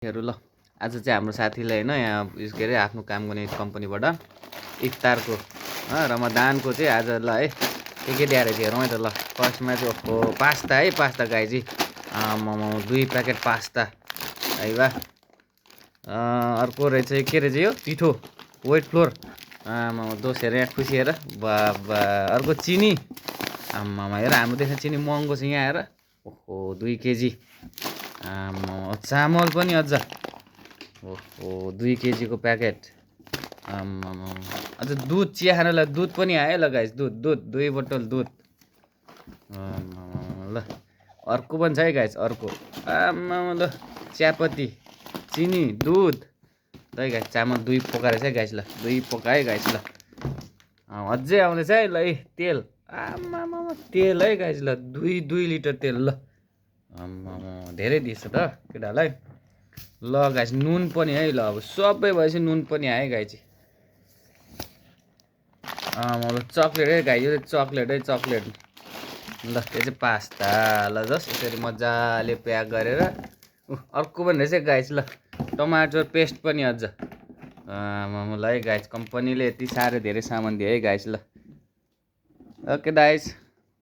हरू ल आज चाहिँ हाम्रो साथीलाई होइन यहाँ उस के अरे आफ्नो काम गर्ने कम्पनीबाट इफ्तारको रमदानको चाहिँ आज ल है के ल्याएर चाहिँ हेरौँ है त ल। फर्स्टमा चाहिँ ओहो पास्ता है, पास्ता गाई चाहिँ 2 प्याकेट पास्ता है वा। अर्को रहेछ के रहेछ यो पिठो व्हाइट फ्लोर दोसेर यहाँ खुसिएर बा। अर्को चिनी आम्मामा हेर हाम्रो देशमा चिनी महँगो छ यहाँ आएर। ओहो 2 केजी चामल पनि अझ ओहो 2 केजीको प्याकेट अझ दुध चिया खानलाई दुध पनि आयो ल गाइस। दुध 2 बोतल दुध ल। अर्को पनि छ है गाइस अर्को आम्मामा ल चियापत्ती चिनी दुध ल है गाइस। चामल 2 पोका रहेछ है गाइस ल 2 पोका है गाइस ल। अझै आउँदैछ है ल तेल आम्मामा तेल है गाइस ल 2 लिटर तेल ल। आम्मामा धेरै दिएछ त केटालाई ल गाइस। नुन पनि है ल अब सबै भएपछि नुन पनि आयो गाइस। मतलब चक्लेट है गाइस यो चक्लेट है चक्लेट ल। यो चाहिँ पास्ता ल जस यसरी मजाले प्याक गरेर अर्को पनि रहेछ गाइस ल टमाटर पेस्ट पनि अझ ल है गाइस। कम्पनीले यति साह्रो धेरै सामान दियो है गाइस ल। Okay guys.